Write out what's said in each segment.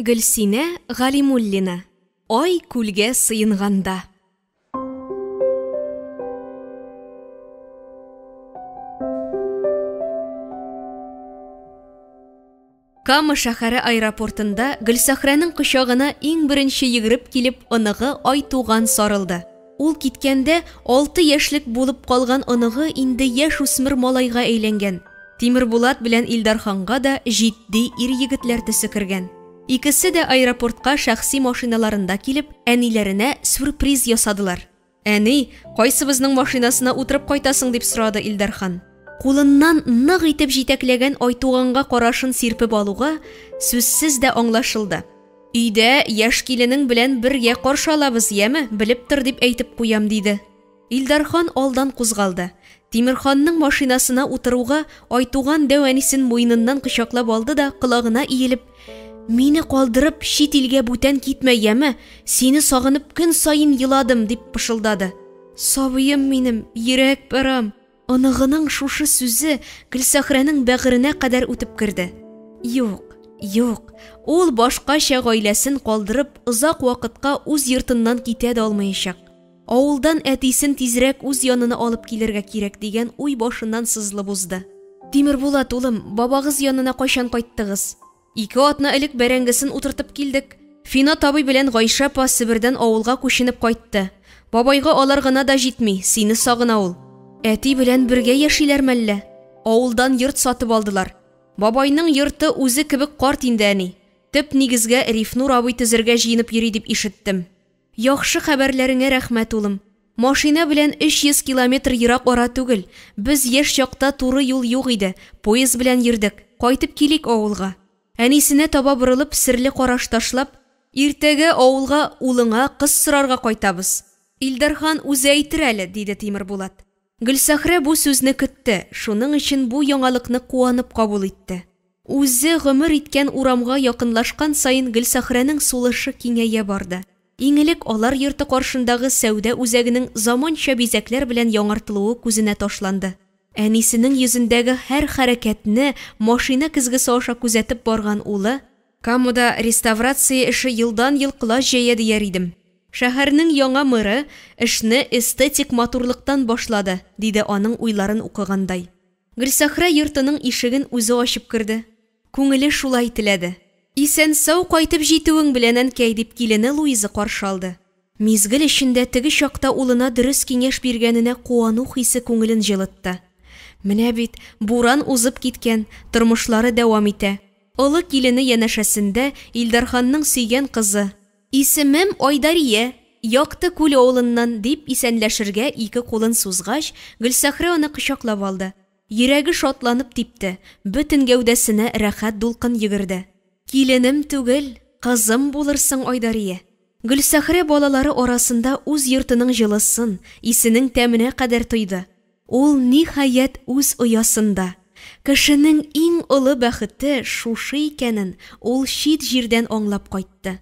Гөлсинә Галимуллина. Ай күлгә сыенганда. Кама шәһәре аэропортында Гөлсәхрәнең кочагына иң беренче йөгереп килеп оныгы Айтуган сарылды. Ул киткәндә 6 яшьлек булып калган оныгы инде яшүсмер малайга әйләнгән. Тимербулат белән Илдарханга да җитди ир-егетләр төсе кергән. Икесе дә аэропортка шәхси машиналарында килеп, әниләренә сюрприз ясадылар. Әни, кайсыбызның машинасына утырып кайтасың, дип сорады Илдархан. Кулыннан нык итеп җитәкләгән Айтуганга карашын сирпеп алуга, сүзсез дә аңлашылды. Өйдә яшь киленең белән бергә каршы алабыз, яме, белеп тор, дип әйтеп куям, диде. Илдархан алдан кузгалды. Тимерханның машинасына утыруга, Айтуган дәү әнисен муеныннан кочаклап алды да, колагына иелеп, Мине калдырып, чит илгә бүтән китмә, яме, сине сагынып көн саен еладым, дип пышылдады. Сабыем минем, йөрәк парам. Оныгының шушы сүзе Гөлсәхрәнең бәгыренә кадәр үтеп керде. Юк, юк, ул башкача гаиләсен калдырып, озак вакытка үз йортыннан китә дә алмаячак. Авылдан әтисен тизрәк үз янына алып килергә кирәк дигән уй башыннан сызылып узды. Тимербулат, улым, бабагыз янына кайчан кайттыгыз? Ике атна элек бәрәңгесен утыртып килдек. Финат абый белән Гайшә апа Себердән авылга күченеп кайтты. Бабайга алар гына да җитми, сине сагына ул. Әти белән бергә яшиләр мәллә? Авылдан йорт сатып алдылар. Бабайның йорты үзе кебек карт инде, әни. Төп нигезгә Рифнур абый төзергә җыенып йөри дип ишеттем. Яхшы хәбәрләреңә рәхмәт, улым. Машина белән 300 километр ерак ара түгел. Без яшь чакта туры юл юк иде, поезд белән йөрдек. Кайтып килик авылга. Әнисенә таба борылып, серле караш ташлап, Иртәгә авылга улыңа кыз сорарга кайтабыз. Илдархан үзе әйтер әле, диде Тимербулат. Гөлсәхрә бу сүзне көтте, шуның өчен бу яңалыкны куанып кабул итте. Үзе гомер иткән урамга якынлашкан саен Гөлсәхрәнең сулышы киңәя барды. Иң элек алар йорты каршындагы сәүдә үзәгенең заманча бизәкләр белән яңартылуы күзенә ташланды. Әнисенең йөзендәге һәр хәрәкәтне машина көзгесе аша күзәтеп барган улы, Камада реставрация эше елдан-ел колач җәя дияр идем. Шәһәрнең яңа мэры эшне эстетик матурлыктан башлады, диде аның уйларын укыгандай. Гөлсәхрә йортының ишеген үзе ачып керде. Күңеле шулай теләде. Исән-сау кайтып җитүең белән, әнкәй, дип килене Луиза каршы алды. Мизгел эчендә теге чакта улына дөрес киңәш биргәненә куану хисе күңелен җылытты. Менә бит, буран узып киткән, тормышлары дәвам итә. Олы килене янәшәсендә Илдарханның сөйгән кызы. Исемем Айдария, Якты Күл авылыннан, дип исәнләшергә ике кулын сузгач, Гөлсәхрә аны кочаклап алды. Йөрәге шатланып типте, бөтен гәүдәсенә рәхәт дулкын йөгерде. Киленем түгел, кызым булырсың, Айдария. Гөлсәхрә балалары арасында үз йортының җылысын, исенең тәменә кадәр тойды. Ул, ниһаять, үз оясында. Кешенең иң олы бәхете шушы икәнен ул чит җирдән аңлап кайтты.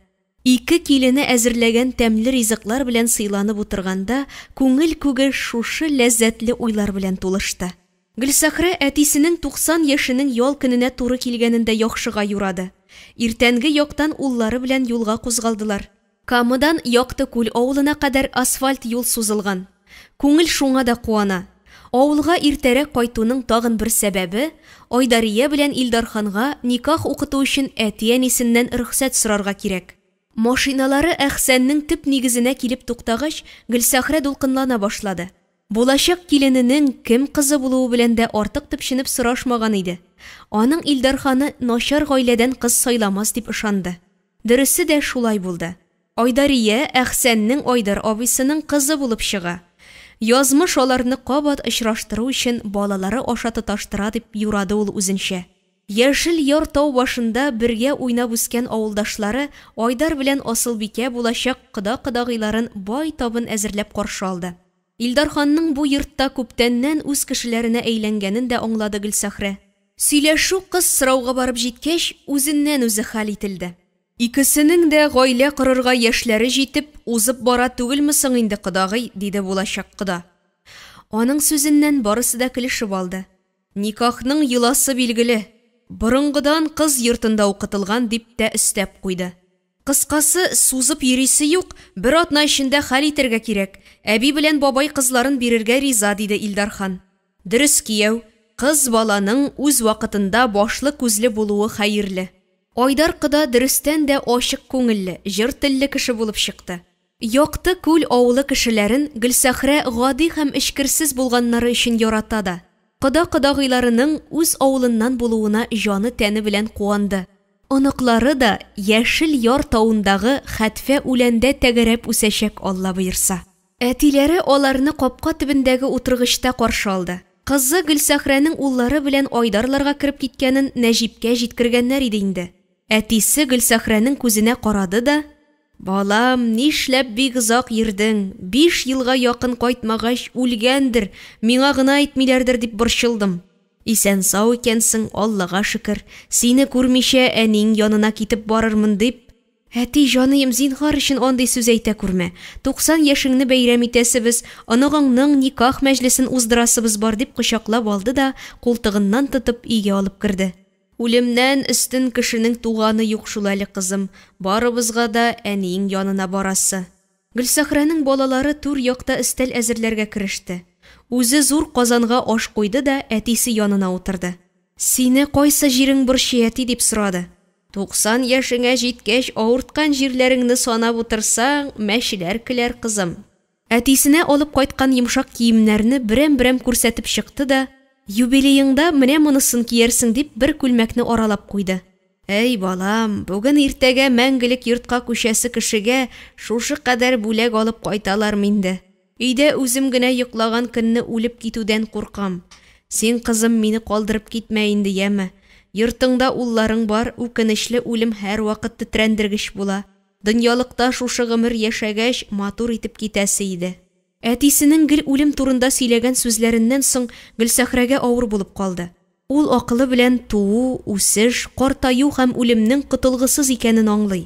Ике килене әзерләгән тәмле ризыклар белән сыйланып утырганда, күңел күге шушы ләззәтле уйлар белән тулышты. Гөлсәхрә әтисенең 90 яшенең ял көненә туры килгәнен дә яхшыга юрады. Иртәнге яктан уллары белән юлга кузгалдылар. Камадан Якты Күл авылына кадәр асфальт юл сузылган. Күңел шуңа да куана. Авылга иртәрәк кайтуның тагын бер сәбәбе, Айдария белән Илдарханга никах укыту өчен әти-әнисеннән рөхсәт сорарга кирәк. Машиналары Әхсәннең төп нигезенә килеп туктагач, Гөлсәхрә дулкынлана башлады. Булачак килененең кем кызы булуы белән дә артык төпченеп сорашмаган иде. Аның Илдарханы начар гаиләдән кыз сайламас дип ышанды. Дөресе дә шулай булды. Айдария Әхсәннең Айдар абыйсының кызы булып чыга. Язмыш аларны кабат очраштыру өчен балалары аша тоташтыра дип юрады ул үзенчә. Яшел Яр тау башында бергә уйнап үскән авылдашлары Айдар белән Асылбикә булачак кода-кодагыйларын бай табын әзерләп каршы алды. Илдарханның бу йортта күптәннән үз кешеләренә әйләнгәнен дә аңлады Гөлсәхрә. Сөйләшү кыз сорауга барып җиткәч, үзеннән-үзе хәл ителде. Икесенең дә гаилә корырга яшьләре җитеп, узып бара түгелме соң инде, кодагый, диде булачак кода. Аның сүзеннән барысы да көлешеп алды. Никахның йоласы билгеле. Борынгыдан кыз йортында укытылган, дип тә өстәп куйды. Кыскасы, сузып йөрисе юк, бер атна эчендә хәл итәргә кирәк. Әби белән бабай кызларын бирергә риза, диде Илдархан. Дөрес, кияү, кыз баланың үз вакытында башлы-күзле булуы хәерле. Айдар кода дөрестән дә ачык күңелле, җор телле кеше булып чыкты. Якты Күл авылы кешеләрен Гөлсәхрә гади һәм эчкерсез булганнары өчен ярата да. Кода-кодагыйларының үз авылыннан булуына җаны-тәне белән куанды. Оныклары да Яшел Яр тавындагы хәтфә үләндә тәгәрәп үсәчәк, Алла боерса. Әтиләре аларны капка төбендәге утыргычта каршы алды. Кызы Гөлсәхрәнең уллары белән Айдарларга кереп киткәнен Нәҗипкә җиткергәннәр иде инде. Әтисе Гөлсәхрәнең күзенә карады да, Балам, нишләп бик озак йөрдең, биш елга якын кайтмагач, үлгәндер, миңа гына әйтмиләрдер дип борчылдым. Исән-сау икәнсең, Аллага шөкер, сине күрмичә әниең янына китеп барырмын дип. Әти, җаныем, зинһар өчен андый сүз әйтә күрмә. 90 яшеңне бәйрәм итәсебез, оныгыңның никах мәҗлесен уздырасыбыз бар, дип кочаклап алды да, култыгыннан тотып өйгә алып керде. Үлемнән өстен кешенең туганы юк шул әле, кызым, барыбызга да әниең янына барасы. Гөлсәхрәнең балалары түр якта өстәл әзерләргә кереште. Үзе зур казанга аш куйды да әтисе янына утырды. Сине кайсы җирең борчый, әти, дип сорады. 90 яшеңә җиткәч, авырткан җирләреңне санап утырсаң, мәчеләр көләр, кызым. Әтисенә алып кайткан йомшак киемнәрне берәм-берәм күрсәтеп чыкты да, юбилееңда менә монысын киярсең дип бер күлмәкне аралап куйды. Әй, балам, бүген-иртәгә мәңгелек йортка күчәсе кешегә шушы кадәр бүләк алып кайталармы инде? Өйдә үзем генә йоклаган көнне үлеп китүдән куркам. Син, кызым, мине калдырып китмә инде, яме. Йортыңда улларың бар, үкенечле үлем һәрвакыт тетрәндергеч була. Дөньялыкта шушы гомер яшәгәч, матур итеп китәсе иде. Әтисенең гел үлем турында сөйләгән сүзләреннән соң Гөлсәхрәгә авыр булып калды. Ул акылы белән туу, үсеш, картаю һәм үлемнең котылгысыз икәнен аңлый.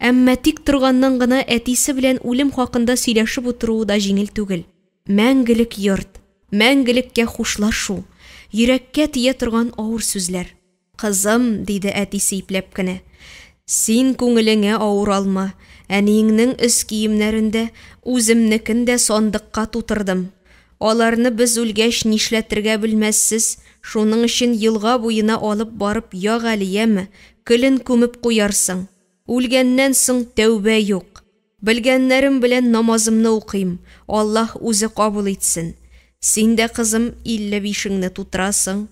Әмма тик торганнан гына әтисе белән үлем хакында сөйләшеп утыруы да җиңел түгел. Мәңгелек йорт, мәңгелеккә хушлашу, йөрәккә тия торган авыр сүзләр. Кызым, диде әтисе ипләп кенә, син күңелеңә авыр алма, әниеңнең өс киемнәрен дә, үземнекен дә сандыкка тутырдым. Аларны без үлгәч нишләтергә белмәссез, шуның өчен елга буена алып барып як әле, яме, көлен күмеп куярсың. Үлгәннән соң тәүбә юк. Белгәннәрем белән намазымны укыйм, Аллаһ үзе кабул итсен. Син дә, кызым, 55еңне тутырасың,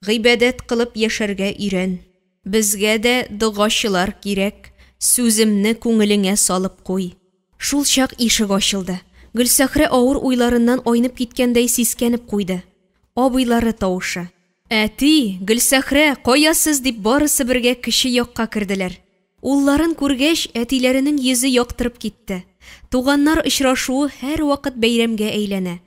гыйбадәт кылып яшәргә өйрән. Безгә дә догачылар кирәк, сүземне күңелеңә салып куй. Шулчак ишек ачылды. Гөлсәхрә авыр уйларыннан айнып киткәндәй сискәнеп куйды. Абыйлары тавышы. Әти, Гөлсәхрә, кая сез? дип барысы бергә кече якка керделәр. Улларын күргәч, әтиләренең йөзе яктырып китте. Туганнар очрашуы һәрвакыт бәйрәмгә әйләнә.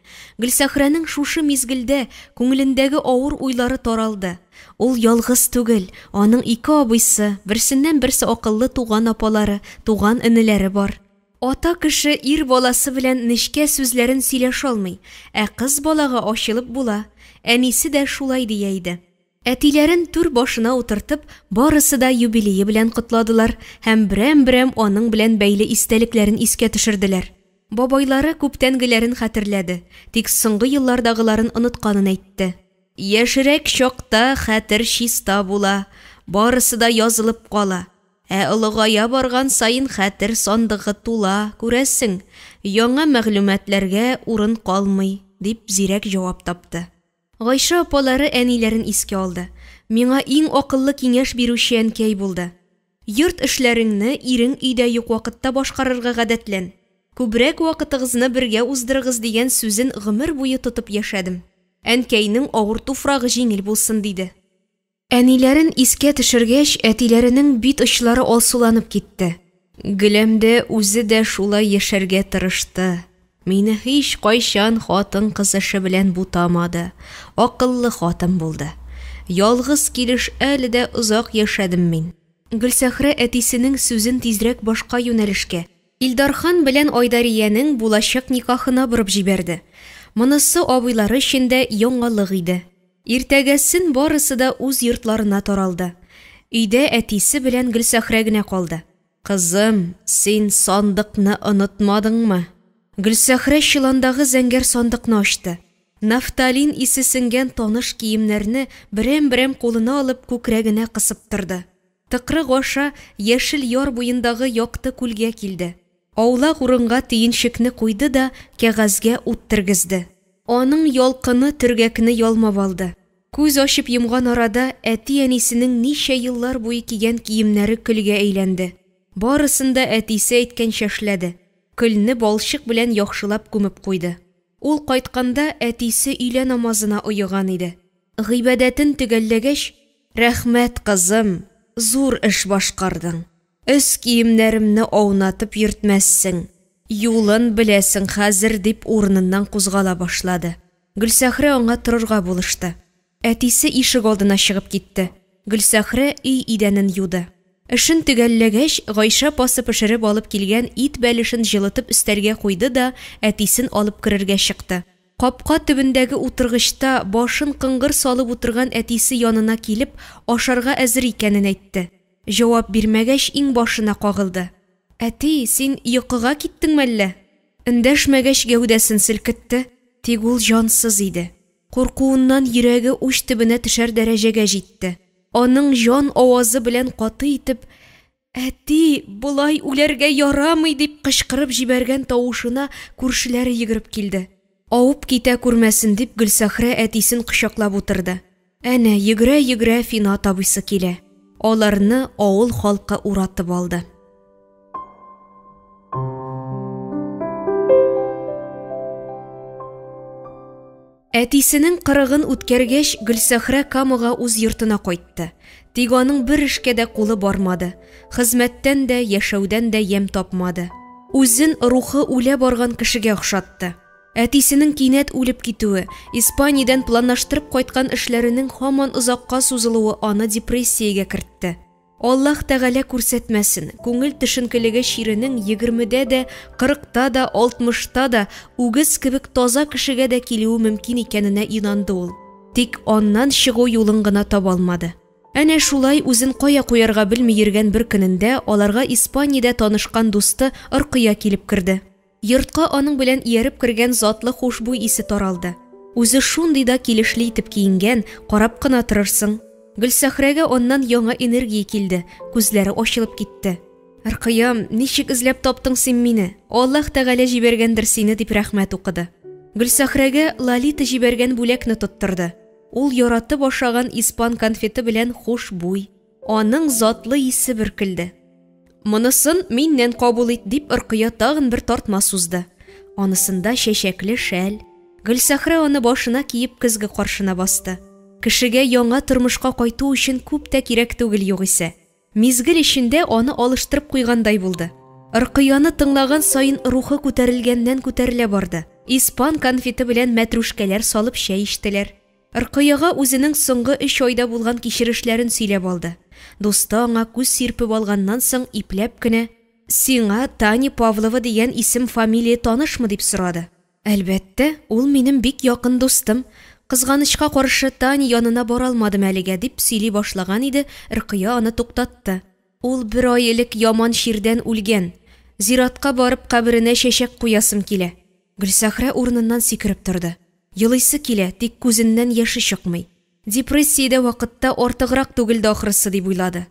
Гөлсәхрәнең шушы мизгелдә күңелендәге авыр уйлары таралды. Ул ялгыз түгел, аның ике абыйсы, берсеннән-берсе акыллы туган апалары, туган энеләре бар. Ата кеше ир баласы белән нечкә сүзләрен сөйләшә алмый, ә кыз балага ачылып була. Әнисе дә шулай дия иде. Әтиләрен түр башына утыртып, барысы да юбилее белән котладылар һәм берәм-берәм аның белән бәйле истәлекләрен искә төшерделәр. Бабайлары күптәнгеләрен хәтерләде, тик соңгы еллардагыларын онытканын әйтте. Яшьрәк чакта хәтер чиста була, барысы да язылып кала. Ә олыгая барган саен хәтер сандыгы тула, күрәсең, яңа мәгълүматларга урын калмый, дип зирәк җавап тапты. Гайшә апалары әниләрен искә алды. Миңа иң акыллы киңәш бирүче әнкәй булды. Йорт эшләреңне ирең өйдә юк вакытта башкарырга гадәтлән. Күбрәк вакытыгызны бергә уздырыгыз дигән сүзен гомер буе тотып яшәдем. Әнкәйнең авыр туфрагы җиңел булсын, диде. Әниләрен искә төшергәч, әтиләренең бит очлары алсуланып китте. Гөләмдә үзе дә шулай яшәргә тырышты. Мине һичкайчан хатын-кыз эше белән бутамады, акыллы хатын булды. Ялгыз килеш әле дә озак яшәдем мин. Гөлсәхрә әтисенең сүзен тизрәк башка юнәлешкә, Илдархан белән Айдариянең булачак никахына борып җибәрде. Монысы абыйлары өчен дә яңалык иде. Иртәгәсен барысы да үз йортларына таралды. Өйдә әтисе белән Гөлсәхрә генә калды. Кызым, син сандыкны онытмадыңмы? Гөлсәхрә чоландагы зәңгәр сандыкны ачты. Нафталин исе сеңгән таныш киемнәрне берәм-берәм кулына алып күкрәгенә кысып торды. Тыкрык аша яшел яр буендагы якты күлгә килде. Аулак урынга төенчекне куйды да кәгазьгә ут тергезде. Аның ялкыны төргәкне ялмап алды. Күз ачып йомган арада әти-әнисенең ничә еллар буе кигән киемнәре көлгә әйләнде. Барысын да әтисе әйткәнчә эшләде. Көлне балчык белән яхшылап күмеп куйды. Ул кайтканда әтисе өйлә намазына оеган иде. Гыйбадәтен төгәлләгәч, Рәхмәт, кызым, зур эш башкардың. Өс киемнәремне аунатып йөртмәссең, юлын беләсең хәзер, дип урыныннан кузгала башлады. Гөлсәхрә аңа торырга булышты. Әтисе ишек алдына чыгып китте. Гөлсәхрә өй идәнен юды. Эшен төгәлләгәч, Гайшә апасы пешереп алып килгән ит бәлешен җылытып өстәлгә куйды да әтисен алып керергә чыкты. Капка төбендәге утыргычта башын кыңгыр салып утырган әтисе янына килеп, ашарга әзер икәнен әйтте. Җавап бирмәгәч, иңбашына кагылды. Әти, син йокыга киттеңме әллә? Эндәшмәгәч, гәүдәсен селкетте, тик ул җансыз иде. Куркуыннан йөрәге уч төбенә төшәр дәрәҗәгә җитте. Аның җан авазы белән каты итеп, Әти, болай үләргә ярамый, дип кычкырып җибәргән тавышына күршеләре йөгереп килде. Авып китә күрмәсен дип, Гөлсәхрә әтисен кочаклап утырды. Әнә, йөгерә-йөгерә Финат абыйсы килә. Аларны авыл халкы уратып алды. Әтисенең кырыгын үткәргәч, Гөлсәхрә Камага үз йортына кайтты. Тик аның бер эшкә дә кулы бармады. Хезмәттән дә, яшәүдән дә ямь тапмады. Үзен рухы үлә барган кешегә охшатты. Әтисенең кинәт үлеп китүе, Испаниядән планлаштырып кайткан эшләренең һаман озакка сузылуы аны депрессиягә кертте. Аллаһ Тәгалә күрсәтмәсен, күңел төшенкелеге чиренең егермедә дә, кырыкта да, алтмышта да, үгез кебек таза кешегә дә килүе мөмкин икәненә инанды ул. Тик аннан чыгу юлын гына таба алмады. Әнә шулай үзен кая куярга белми йөргән бер көнендә аларга Испаниядә танышкан дусты Оркыя килеп керде. Йортка аның белән ияреп кергән затлы хушбуй исе таралды. Үзе шундый да килешле итеп киенгән, карап кына торырсың. Гөлсәхрәгә аннан яңа энергия килде, күзләре ачылып китте. Ркыям, ничек эзләп таптың син мине? Аллаһ Тәгалә җибәргәндер сине, дип рәхмәт укыды. Гөлсәхрәгә Лолита җибәргән бүләкне тоттырды. Ул яратып ашаган испан конфеты белән хушбуй. Аның затлы исе бөркелде. Монысын миннән кабул ит, дип Оркыя тагын бер тартма сузды. Анысында чәчәкле шәл. Гөлсәхрә аны башына киеп көзге каршына басты. Кешегә яңа тормышка кайту өчен күп тә кирәк түгел югыйсә. Мизгел эчендә аны алыштырып куйгандай булды. Оркыяны тыңлаган саен рухы күтәрелгәннән күтәрелә барды. Испан конфеты белән мәтрүшкәләр салып чәй эчтеләр. Ркыяга үзенең соңгы өч айда булган кичерешләрен сөйләп алды. Дусты аңа күз сирпеп алганнан соң ипләп кенә, Сиңа Таня Павлова дигән исем-фамилия танышмы? дип сорады. Әлбәттә, ул минем бик якын дустым. Кызганычка каршы, Таня янына бара алмадым әлегә, дип сөйли башлаган иде, Ркыя аны туктатты. Ул бер ай элек яман чирдән үлгән. Зиратка барып каберенә чәчәк куясым килә. Гөлсәхрә урыныннан сикереп торды. Елыйсы килә, тик күзеннән яше чыкмый. Депрессиядә вакытта артыграк түгелде ахрысы, дип уйлады.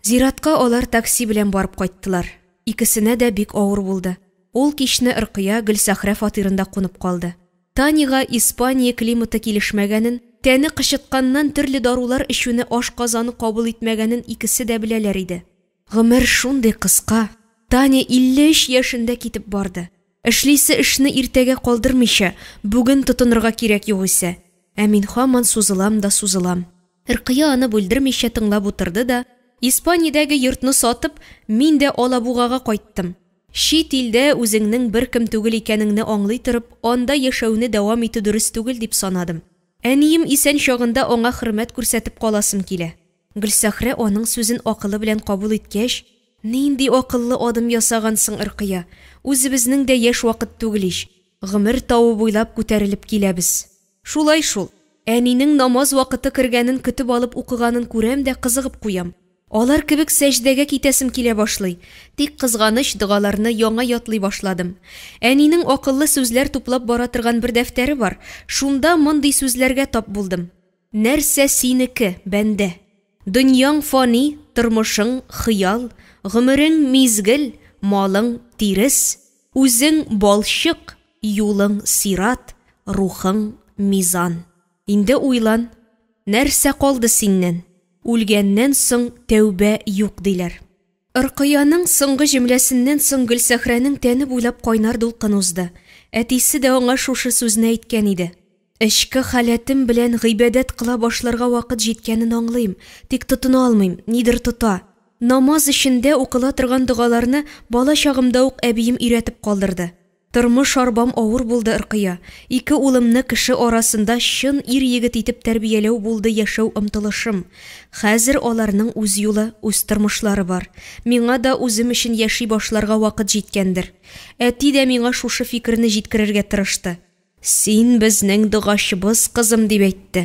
Зиратка алар такси белән барып кайттылар. Икесенә дә бик авыр булды. Ул кичне Ркыя Гөлсәхрә фатирында кунып калды. Таняга Испания климаты килешмәгәнен, тәне кычытканнан төрле дарулар эчүне ашказаны кабул итмәгәнен икесе дә беләләр иде. Гомер шундый кыска, Таня 53 яшендә китеп барды. Эшлисе эшне иртәгә калдырмыйча, бүген тотынырга кирәк югыйсә. Ә мин һаман сузылам да сузылам. Ркыя аны бүлдермичә тыңлап утырды да, Испаниядәге йортны сатып, мин дә Алабугага кайттым. Чит илдә үзеңнең беркем түгел икәнеңне аңлый торып, анда яшәүне дәвам итү дөрес түгел дип санадым. Әнием исән чагында аңа хөрмәт күрсәтеп каласым килә. Гөлсәхрә аның сүзен акылы белән кабул иткәч, Нинди акыллы адым ясагансың, Ркыя, үзебезнең дә яшь вакыт түгел ич, гомер тавы буйлап күтәрелеп киләбез. Шулай шул. Әнинең намаз вакыты кергәнен көтеп алып укыганын күрәм дә кызыгып куям. Алар кебек сәҗдәгә китәсем килә башлый. Тик кызганыч, догаларны яңа ятлый башладым. Әнинең акыллы сүзләр туплап бара торган бер дәфтәре бар. Шунда мондый сүзләргә тап булдым. Нәрсә синеке, бәндә? Дөньяң фани, тормышың, хыял, гомерең, мизгел, малың, тирес, үзең, балчык, юлың, сират, рухың, мизан. Инде уйлан, нәрсә калды синнән? Үлгәннән соң тәүбә юк, диләр. Ркыяның соңгы җөмләсеннән соң Гөлсәхрәнең тәне буйлап кайнар дулкын узды. Әтисе дә аңа шушы сүзне әйткән иде. Эчке халәтем белән гыйбадәт кыла башларга вакыт җиткәнен аңлыйм, тик тотына алмыйм, нидер тота. Намаз эчендә укыла торган догаларны бала чагымда ук әбием өйрәтеп калдырды. Тормыш арбам авыр булды, Ркыя. Ике улымны кеше арасында чын ир-егет итеп тәрбияләү булды яшәү омтылышым. Хәзер аларның үз юлы, үз тормышлары бар. Миңа да үзем өчен яши башларга вакыт җиткәндер. Әти дә миңа шушы фикерне җиткерергә тырышты. Син безнең догачыбыз, кызым, дип әйтте.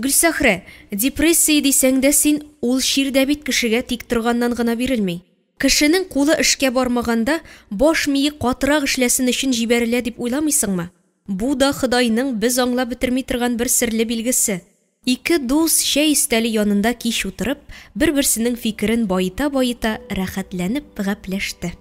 Гөлсәхрә, депрессия дисәң дә син, ул чир дә бит кешегә тик торганнан гына бирелми. Кешенең кулы эшкә бармаганда, баш мие катырак эшләсен өчен җибәрелә дип уйламыйсыңмы? Бу да Ходайның без аңлап бетерми торган бер серле билгесе. Ике дус чәй өстәле янында кич утырып, бер-берсенең фикерен баета-баета, рәхәтләнеп гәпләште.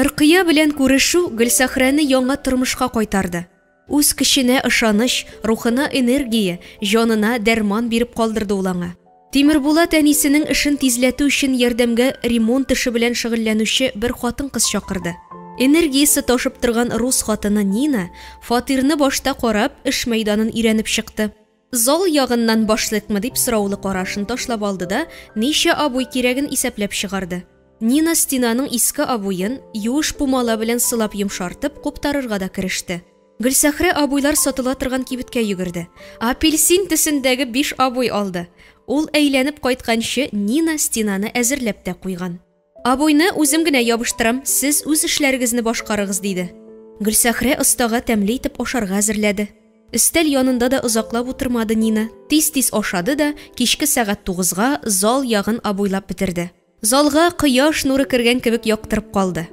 Ркыя белән күрешү Гөлсәхрәне яңа тормышка кайтарды. Үз көченә ышаныч, рухына энергия, җанына дәрман биреп калдырды ул аңа. Тимербулат әнисенең эшен тизләтү өчен ярдәмгә ремонт эше белән шөгыльләнүче бер хатын-кыз чакырды. Энергиясе ташып торган рус хатыны Нина фатирны башта карап, эш мәйданын өйрәнеп чыкты. Зал ягыннан башлыйкмы дип сораулы карашын ташлап алды да, ничә обой кирәген исәпләп чыгарды. Нина стенаның иске обоен юеш пумала белән сылап йомшартып, куптарырга да кереште. Гөлсәхрә обойлар сатыла торган кибеткә йөгерде. Апельсин төсендәге биш обой алды. Ул әйләнеп кайтканчы Нина стенаны әзерләп тә куйган. Обойны үзем генә ябыштырам, сез үз эшләрегезне башкарыгыз, диде. Гөлсәхрә остага тәмле итеп ашарга әзерләде. Өстәл янында да озаклап утырмады Нина, тиз-тиз ашады да, кичке сәгать тугызга зал ягын обойлап бетерде. Залга кояш нуры кергән кебек яктырып калды.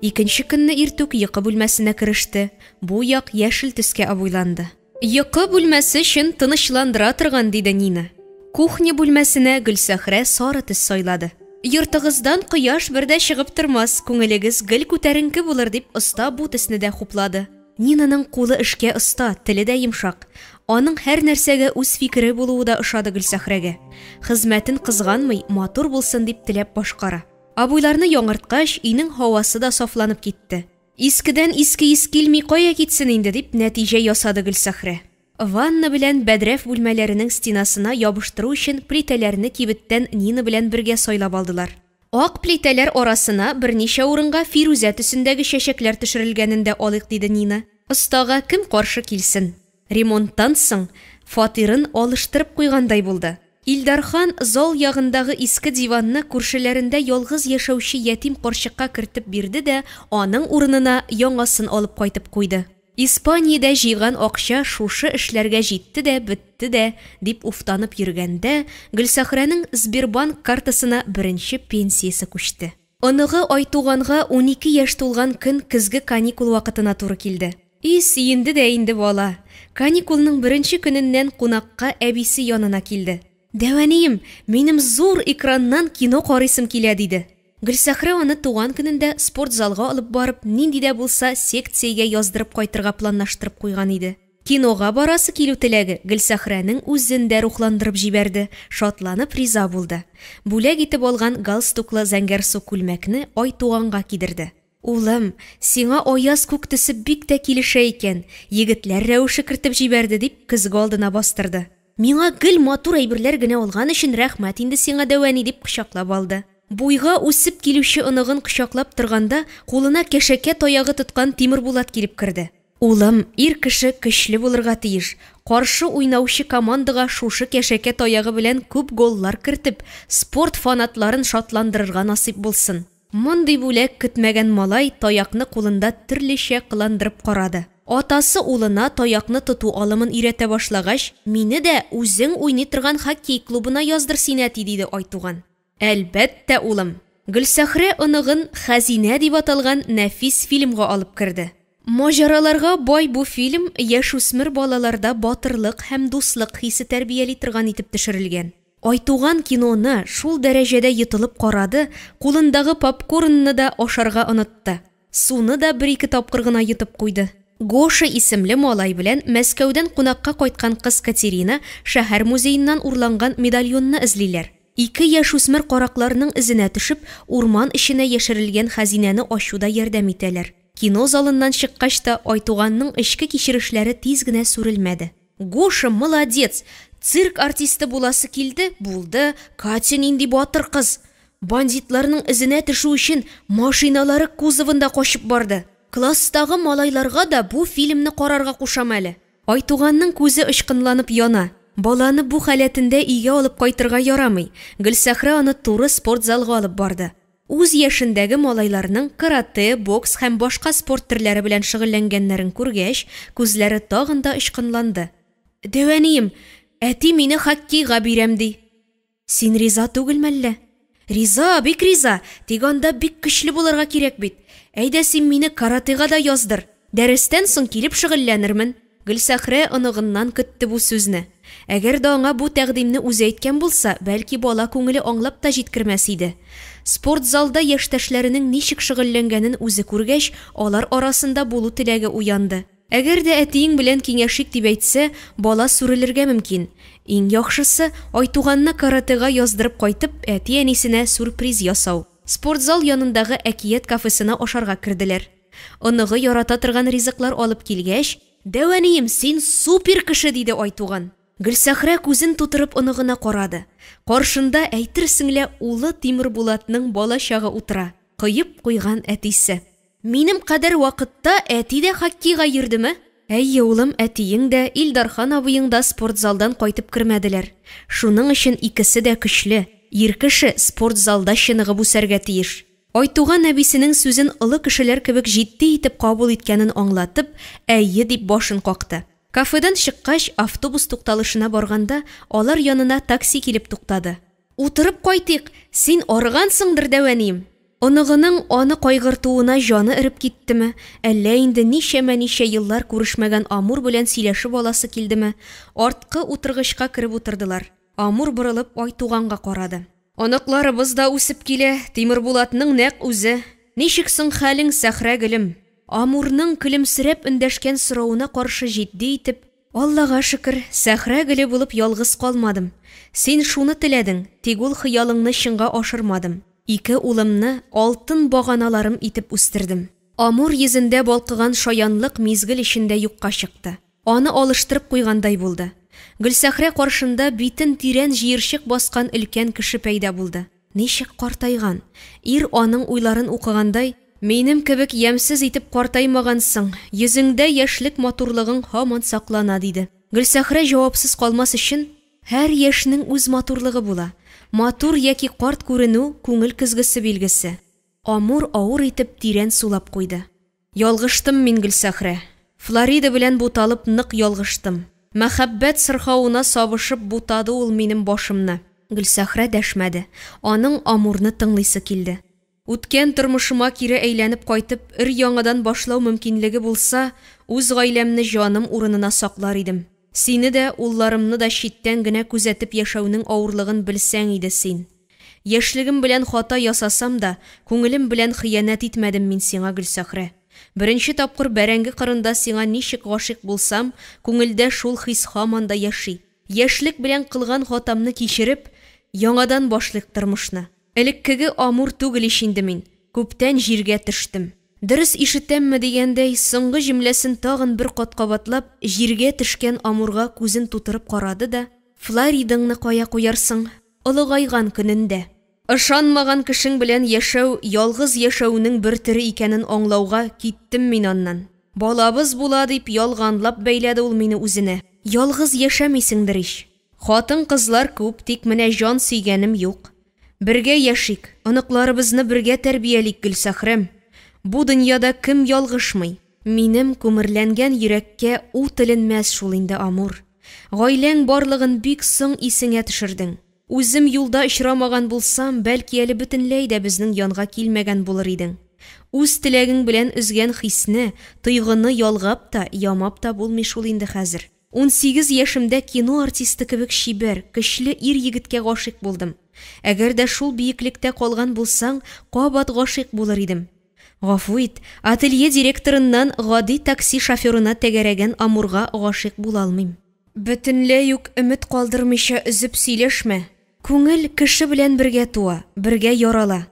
Икенче көнне иртүк йокы бүлмәсенә кереште, бу як яшел төскә обойланды. Йокы бүлмәсе чын тынычландыра торган, диде Нина. Кухня бүлмәсенә Гөлсәхрә сары төс сайлады. Йортыгыздан кояш бер дә чыгып тормас, күңелегез гел күтәренке булыр, дип оста бу төсне дә хуплады. Нинаның кулы эшкә оста, теле дә йомшак. Аның һәр нәрсәгә үз фикере булуы да ошады Гөлсәхрәгә. Хезмәтен кызганмый, матур булсын дип теләп башкара. Обойларны яңарткач, өйнең һавасы да сафланып китте. Искедән иске ис килми кая китсен инде, дип нәтиҗә ясады Гөлсәхрә. Ванна белән бәдрәф бүлмәләренең стенасына ябыштыру өчен плитәләрне кибеттән Нина белән бергә сайлап алдылар. Ак плитәләр арасына берничә урынга фирүзә төсендәге чәчәкләр төшерелгәнен дә алыйк, диде Нина. Остага кем каршы килсен? Ремонттан соң фатирын алыштырып куйгандай булды. Илдархан зал ягындагы иске диванны күршеләрендә ялгыз яшәүче ятим карчыкка кертеп бирде дә аның урынына яңасын алып кайтып куйды. Испаниядә җыйган акча шушы эшләргә җитте дә бетте дә, дип уфтанып йөргәндә, Гөлсәхрәнең Сбербанк картасына беренче пенсиясе күчте. Оныгы Айтуганга 12 яшь тулган көн көзге каникул вакытына туры килде. И сөенде дә инде бала. Каникулның беренче көненнән кунакка әбисе янына килде. Дәү әнием, минем зур экраннан кино карыйсым килә, диде. Гөлсәхрә аны туган көнендә спортзалга алып барып, нинди дә булса секциягә яздырып кайтырга планлаштырып куйган иде. Кинога барасы килү теләге Гөлсәхрәнең үзен дә рухландырып җибәрде, шатланып риза булды. Бүләк итеп алган галстуклы зәңгәрсу күлмәкне Айтуганга кидерде. Улым, сиңа аяз күк төсе бик тә килешә икән, егетләр рәвеше кертеп җибәрде, дип көзге алдына бастырды. Миңа гел матур әйберләр генә алган өчен рәхмәт инде сиңа, дәү әни, дип кочаклап алды. Буйга үсеп килүче оныгын кочаклап торганда, кулына кәшәкә таягы тоткан Тимербулат килеп керде. Улым, ир кеше көчле булырга тиеш. Каршы уйнаучы командага шушы кәшәкә таягы белән күп голлар кертеп, спорт фанатларын шатландырырга насыйп булсын. Мондый бүләк көтмәгән малай таякны кулында төрлечә кыландырып карады. Атасы улына таякны тоту алымын өйрәтә башлагач, Мине дә үзең уйный торган хоккей клубына яздыр син, әти, диде Айтуган. Әлбәттә, улым. Гөлсәхрә оныгын Хәзинә дип аталган нәфис фильмга алып керде. Маҗараларга бай бу фильм яшүсмер балаларда батырлык һәм дуслык хисе тәрбияли торган итеп төшерелгән. Айтуган киноны шул дәрәҗәдә йотылып карады, кулындагы попкорнны да ашарга онытты. Суны да бер-ике тапкыр гына йотып куйды. Гоша исемле малай белән Мәскәүдән кунакка кайткан кыз Катерина шәһәр музееннан урланган медальонны эзлиләр. Ике яшүсмер каракларның эзенә төшеп, урман эченә яшерелгән хәзинәне ачуда ярдәм итәләр. Кино залыннан чыккач та Айтуганның эчке кичерешләре тиз генә сүрелмәде. Гоша молодец! Цирк артисты буласы килде, булды, Катя нинди батыр кыз! Бандитларның эзенә төшү өчен машиналары кузовында качып барды. Класстагы малайларга да бу фильмны карарга кушам әле. Айтуганның күзе очкынланып яна. Баланы бу халәтендә өйгә алып кайтырга ярамый. Гөлсәхрә аны туры спортзалга алып барды. Үз яшендәге малайларның каратэ, бокс һәм башка спорт төрләре белән шөгыльләнгәннәрен күргәч, күзләре тагын да очкынланды. Дәү әнием, әти мине хоккейга бирәм, ди. Син риза түгел мәллә? Риза, бик риза, тик анда бик көчле булырга кирәк бит. Әйдә син мине каратэга да яздыр. Дәрестән соң килеп шөгыльләнермен. Гөлсәхрә оныгыннан көтте бу сүзне. Әгәр дә аңа бу тәкъдимне үзе әйткән булса, бәлки бала күңеле аңлап та җиткермәс иде. Спортзалда яшьтәшләренең ничек шөгыльләнгәнен үзе күргәч, алар арасында булу теләге уянды. Әгәр дә әтиең белән киңәшик дип әйтсә, бала сүрелергә мөмкин. Иң яхшысы, Айтуганны каратэга яздырып кайтып, әти-әнисенә сюрприз ясау. Спортзал янындагы Әкият кафесына ашарга керделәр. Оныгы ярата торган ризыклар алып килгәч, Дәү әнием, син супер кеше, диде Айтуган. Гөлсәхрә күзен тутырып оныгына карады. Каршында, әйтерсең лә, улы Тимербулатның бала чагы утыра, коеп куйган әтисе. Минем кадәр вакытта әти дә хоккейга йөрдеме? Әйе, улым, әтиең дә, Илдархан абыең да спортзалдан кайтып кермәделәр. Шуның өчен икесе дә көчле. Ир кеше спортзалда чыныгып үсәргә тиеш. Айтуган әбисенең сүзен олы кешеләр кебек җитди итеп кабул иткәнен аңлатып, әйе дип башын какты. Кафедан чыккач, автобус тукталышына барганда, алар янына такси килеп туктады. Утырып кайтыйк, син арыгансыңдыр, дәү әнием. Оныгының аны кайгыртуына җаны эреп киттеме, әллә инде ничәмә-ничә еллар күрешмәгән Амур белән сөйләшеп аласы килдеме, арткы утыргычка кереп утырдылар. Амур борылып Айтуганга карады. Оныкларыбыз да үсеп килә, Тимербулатның нәкъ үзе. Ничек соң хәлең, Сәхрә гөлем? Амурның көлемсерәп эндәшкән соравына каршы җитди итеп, Аллага шөкер, сәхрә гөле булып ялгыз калмадым. Син шуны теләдең, тик ул хыялыңны чынга ашырмадым. Ике улымны алтын баганаларым итеп үстердем. Амур йөзендә балкыган шаянлык мизгел эчендә юкка чыкты. Аны алыштырып куйгандай булды. Гөлсәхрә каршында битен тирән җыерчык баскан өлкән кеше пәйда булды. Ничек картайган! Ир аның уйларын укыгандай, Минем кебек ямьсез итеп картаймагансың, йөзеңдә яшьлек матурлыгың һаман саклана, диде. Гөлсәхрә җавапсыз калмас өчен, Һәр яшьнең үз матурлыгы була. Матур яки карт күренү, күңел көзгесе билгесе. Амур авыр итеп тирән сулап куйды. Ялгыштым мин, Гөлсәхрә. Флорида белән буталып нык ялгыштым. Мәхәббәт сырхавына сабышып бутады ул минем башымны. Гөлсәхрә дәшмәде. Аның Амурны тыңлыйсы килде. Үткән тормышыма кире әйләнеп кайтып, өр-яңадан башлау мөмкинлеге булса, үз гаиләмне җаным урынына саклар идем. Сине дә, улларымны да читтән генә күзәтеп яшәүнең авырлыгын белсәң иде син. Яшьлегем белән хата ясасам да, күңелем белән хыянәт итмәдем мин сиңа, Гөлсәхрә. Беренче тапкыр бәрәңге кырында сиңа ничек гашыйк булсам, күңелдә шул хис һаман да яши. Яшьлек белән кылган хатамны кичереп, яңадан башлыйк тормышны. Элеккеге Амур түгел ич инде мин, күптән җиргә төштем. Дөрес ишетәмме дигәндәй, соңгы җөмләсен тагын бер кат кабатлап, җиргә төшкән Амурга күзен тутырып карады да, Флоридаңны кая куярсың? Олыгайган көнендә. Ышанмаган кешең белән яшәү ялгыз яшәүнең бер төре икәнен аңлауга киттем мин аннан. Балабыз була дип ялганлап бәйләде ул мине үзенә. Ялгыз яшәмисеңдер ич. Хатын-кызлар күп, тик менә җан сөйгәнем юк. Бергә яшик, оныкларыбызны бергә тәрбиялик, Гөлсәхрәм. Бу дөньяда кем ялгышмый? Минем күмерләнгән йөрәккә ут эленмәс шул инде, Амур. Гаиләң барлыгын бик соң исеңә төшердең. Үзем юлда очрамаган булсам, бәлки әле бөтенләй дә безнең янга килмәгән булыр идең. Үз теләгең белән өзгән хисне, тойгыны ялгап та, ямап та булмый шул инде хәзер. 18 яшемдә кино артисты кебек чибәр, көчле ир-егеткә гашыйк булдым. Әгәр дә шул биеклектә калган булсаң, кабат гашыйк булыр идем. Гафу ит, ателье директорыннан гади такси шоферына тәгәрәгән Амурга гашыйк була алмыйм. Бөтенләй үк өмет калдырмыйча өзеп сөйләшмә. Күңел кеше белән бергә туа, бергә ярала.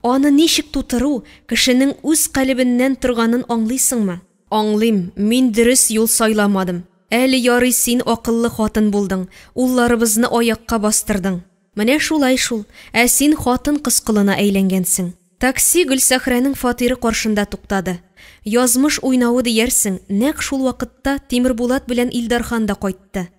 Аны ничек тутыру, кешенең үз калебеннән торганын аңлыйсыңмы? Аңлыйм, мин дөрес юл сайламадым. Әле ярый син акыллы хатын булдың, улларыбызны аякка бастырдың. Менә шулай шул, ә син хатын-кыз колына әйләнгәнсең. Такси Гөлсәхрәнең фатиры каршында туктады. Язмыш уйнавы диярсең, нәкъ шул вакытта Тимербулат белән Илдархан да кайтты.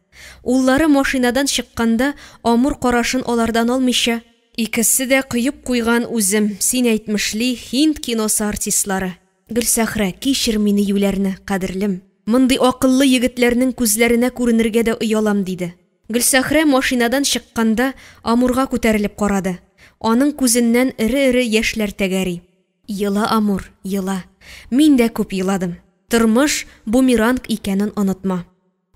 Уллары машинадан чыкканда, Амур карашын алардан алмыйча, Икесе дә коеп куйган үзем, син әйтмешли, һинд киносы артистлары. Гөлсәхрә, кичер мине юләрне, кадерлем. Мондый акыллы егетләрнең күзләренә күренергә дә оялам, диде. Гөлсәхрә машинадан чыкканда Амурга күтәрелеп карады. Аның күзеннән эре-эре яшьләр тәгәри. Ела, Амур, ела. Мин дә күп еладым. Тормыш бумеранг икәнен онытма.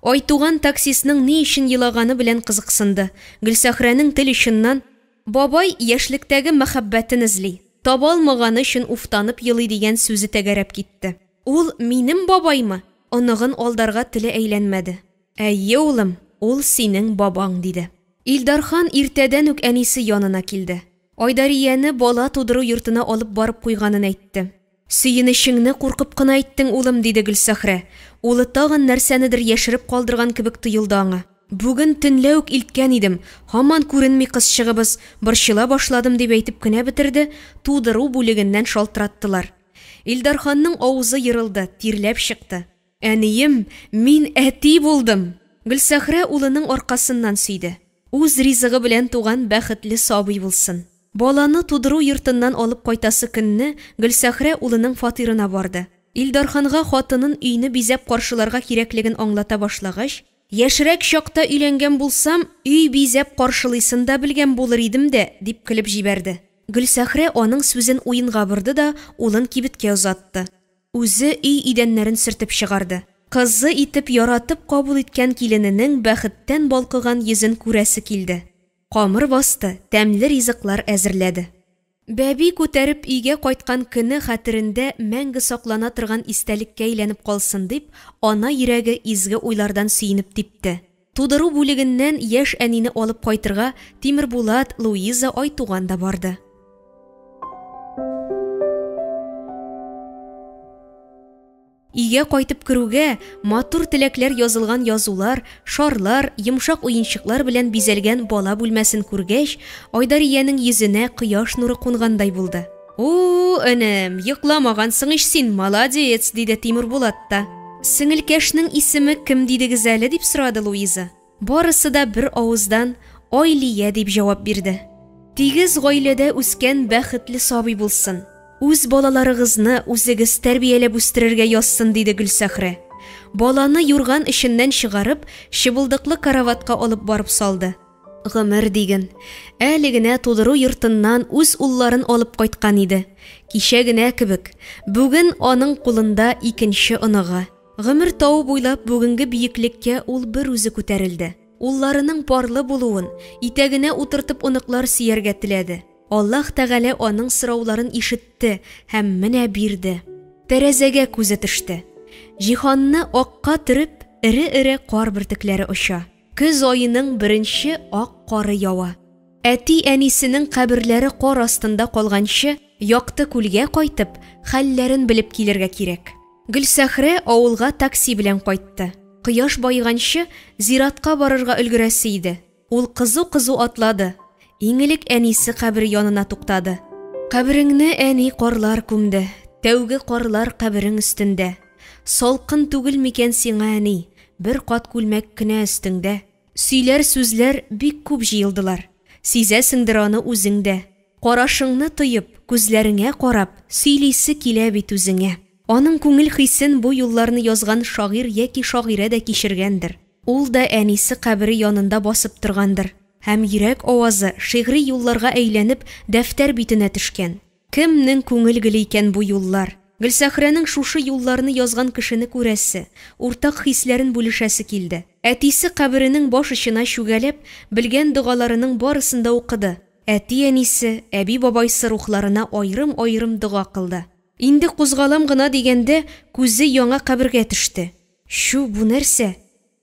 Айтуган таксистның ни өчен елаганы белән кызыксынды. Гөлсәхрәнең тел очыннан, Бабай яшьлектәге мәхәббәтен эзли, таба алмаганы өчен уфтанып елый дигән сүзе тәгәрәп китте. Ул минем бабаймы? Оныгын алдарга теле әйләнмәде. Әйе, улым, ул синең бабаң, диде. Илдархан иртәдән үк әнисе янына килде. Айдарияне бала тудыру йортына алып барып куйганын әйтте. Сөенечеңне куркып кына әйттең, улым, диде Гөлсәхрә. Улы тагын нәрсәнедер яшереп калдырган кебек тоелды аңа. Бүген төнлә үк илткән идем, һаман күренми кызчыгыбыз, борчыла башладым, дип әйтеп кенә бетерде, тудыру бүлегеннән шалтыраттылар. Илдарханның авызы ерылды, тирләп чыкты. Әнием, мин әти булдым! Гөлсәхрә улының аркасыннан сөйде. Үз ризыгы белән туган бәхетле сабый булсын. Баланы тудыру йортыннан алып кайтасы көнне Гөлсәхрә улының фатирына барды. Илдарханга хатынын өйне бизәп каршыларга кирәклеген аңлата башлагач, Яшьрәк чакта өйләнгән булсам, өй бизәп каршылыйсын да белгән булыр идем дә, дип көлеп җибәрде. Гөлсәхрә аның сүзен уенга борды да улын кибеткә озатты. Үзе өй идәннәрен сөртеп чыгарды. Кызы итеп яратып кабул иткән килененең бәхеттән балкыган йөзен күрәсе килде. Камыр басты, тәмле ризыклар әзерләде. Бәби күтәреп өйгә кайткан көне хәтерендә мәңге саклана торган истәлеккә әйләнеп калсын дип, ана йөрәге изге уйлардан сөенеп типте. Тудыру бүлегеннән яшь әнине алып кайтырга Тимербулат, Луиза, Айтуган да барды. Өйгә кайтып керүгә, матур теләкләр язылган язулар, шарлар, йомшак уенчыклар белән бизәлгән бала бүлмәсен күргәч, Айдариянең йөзенә кояш нуры кунгандай булды. У, энем, йокламагансың ич син, молодец, диде Тимурбулат та. Сеңелкәшнең исеме кем дидегез әле, дип сорады Луиза. Барысы да бер авыздан Айлия дип җавап бирде. Тигез гаиләдә үскән бәхетле сабый булсын. Үз балаларыгызны үзегез тәрбияләп үстерергә язсын, диде Гөлсәхрә. Баланы юрган эченнән чыгарып, чыбылдыклы караватка алып барып салды. Гомер диген. Әле генә тудыру йортыннан үз улларын алып кайткан иде. Кичә генә кебек. Бүген аның кулында икенче оныгы. Гомер тавы буйлап бүгенге биеклеккә ул бер үзе күтәрелде. Улларының парлы булуын, итәгенә утыртып оныклар сөяргә теләде. Аллаһ Тәгалә аның сорауларын ишетте һәм менә бирде. Тәрәзәгә күзе төште. Җиһанны акка төреп, эре-эре кар бөртекләре оча. Көз аеның беренче ак кары ява. Әти-әнисенең каберләре кар астында калганчы, Якты Күлгә кайтып, хәлләрен белеп килергә кирәк. Гөлсәхрә авылга такси белән кайтты. Кояш баеганчы, зиратка барырга өлгерәсе иде. Ул кызу-кызу атлады. Иң элек әнисе кабере янына туктады. Кабереңне, әни, карлар күмде. Тәүге карлар каберең өстендә. Салкын түгел микән сиңа, әни, бер кат күлмәк кенә өстеңдә. Сөйләр сүзләр бик күп җыелдылар. Сизәсеңдер аны үзең дә. Карашыңны тоеп, күзләреңә карап, сөйлисе килә бит үзеңә. Аның күңел хисен бу юлларны язган шагыйрь яки шагыйрә дә кичергәндер. Ул да әнисе кабере янында басып торгандыр. Һәм йөрәк авазы, шигъри юлларга әйләнеп, дәфтәр битенә төшкән. Кемнең күңел гөле икән бу юллар? Гөлсәхрәнең шушы юлларны язган кешене күрәсе, уртак хисләрен бүлешәсе килде. Әтисе каберенең баш очына чүгәләп, белгән догаларының барысын да укыды. Әти-әнисе, әби-бабайсы рухларына аерым-аерым дога кылды. Инде кузгалам гына дигәндә, күзе яңа кабергә төште. Чү, бу нәрсә?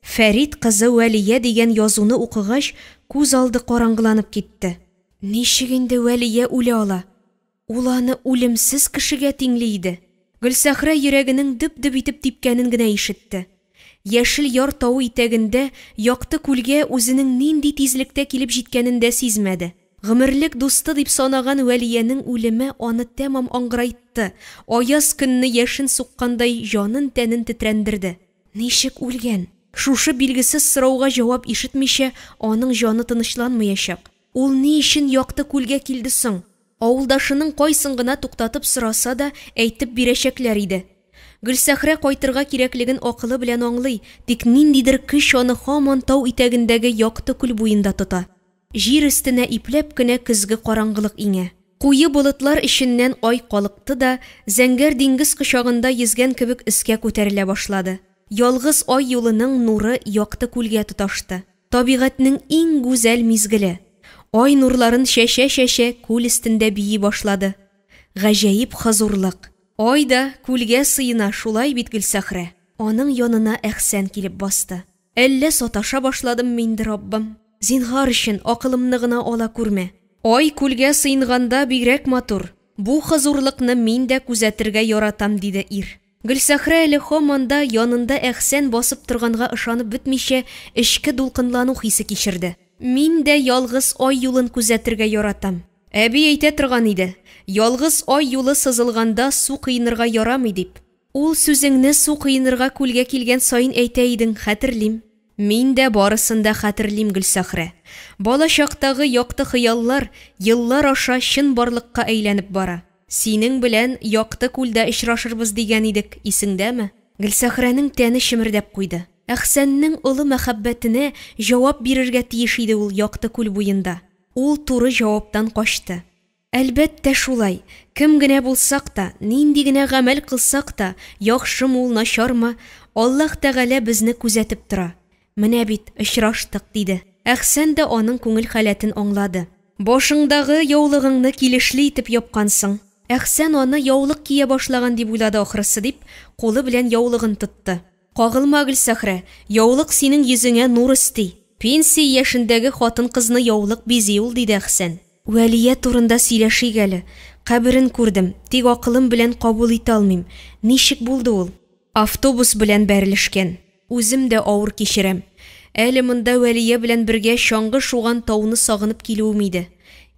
Фәрит кызы Вәлия дигән язуны укыгач, күз алды караңгыланып китте. Ничек инде Вәлия үлә ала? Ул аны үлемсез кешегә тиңли иде. Гөлсәхрә йөрәгенең дөп-дөп итеп типкәнен генә ишетте. Яшел яр тавы итәгендә Якты күлгә үзенең нинди тизлектә килеп җиткәнен дә сизмәде. Гомерлек дусты дип санаган Вәлиянең үлеме аны тәмам аңгырайтты, аяз көнне яшен суккандай җанын-тәнен тетрәндерде. Ничек үлгән? Шушы билгесез сорауга җавап ишетмичә, аның җаны тынычланмаячак. Ул ни өчен Якты күлгә килде соң? Авылдашының кайсын гына туктатып сораса да, әйтеп бирәчәкләр иде. Гөлсәхрә кайтырга кирәклеген акылы белән аңлый, тик ниндидер көч аны һаман тау итәгендәге Якты күл буенда тота. Җир өстенә ипләп кенә көзге караңгылык иңә. Куе болытлар эченнән ай калыкты да, зәңгәр диңгез кочагында йөзгән кебек өскә күтәрелә башлады. Ялгыз ай юлының нуры Якты күлгә тоташты. Табигатьнең иң гүзәл мизгеле. Ай нурларын чәчә-чәчә күл өстендә бии башлады. Гаҗәеп хозурлык. Ай да күлгә сыена, шулай бит, Гөлсәхрә? Аның янына Әхсән килеп басты. Әллә саташа башладыммы инде, Раббым? Зинһар өчен, акылымны гына ала күрмә. Ай күлгә сыенганда бигрәк матур. Бу хозурлыкны мин дә күзәтергә яратам, диде ир. Гөлсәхрә әле һаман да янында Әхсән басып торганга ышанып бетмичә, эчке дулкынлану хисе кичерде. Мин дә ялгыз ай юлын күзәтергә яратам. Әби әйтә торган иде, ялгыз ай юлы сызылганда су коенырга ярамый дип. Ул сүзеңне су коенырга күлгә килгән саен әйтә идең, хәтерлим. Мин дә барысын да хәтерлим, Гөлсәхрә. Бала чактагы якты хыяллар еллар аша чынбарлыкка әйләнеп бара. Синең белән Якты күлдә очрашырбыз дигән идек, исеңдәме? Гөлсәхрәнең тәне чемердәп куйды. Әхсәннең олы мәхәббәтенә җавап бирергә тиеш иде ул Якты күл буенда. Ул туры җаваптан качты. Әлбәттә, шулай. Кем генә булсак та, нинди генә гамәл кылсак та, яхшымы ул, начармы, Аллаһ Тәгалә безне күзәтеп тора. Менә бит, очраштык, диде. Әхсән дә аның күңел халәтен аңлады. Башыңдагы яулыгыңны килешле итеп япкансың. Әхсән аны яулык кия башлаган дип уйлады ахрысы дип, кулы белән яулыгын тотты. Кагылма, Гөлсәхрә, яулык синең йөзеңә нур өсти. Пенсия яшендәге хатын-кызны яулык бизи ул, диде Әхсән. Вәлия турында сөйләшик әле. Каберен күрдем, тик акылым белән кабул итә алмыйм. Ничек булды ул? Автобус белән бәрелешкән. Үзем дә авыр кичерәм. Әле монда Вәлия белән бергә чаңгы шуган тауны сагынып килүем иде.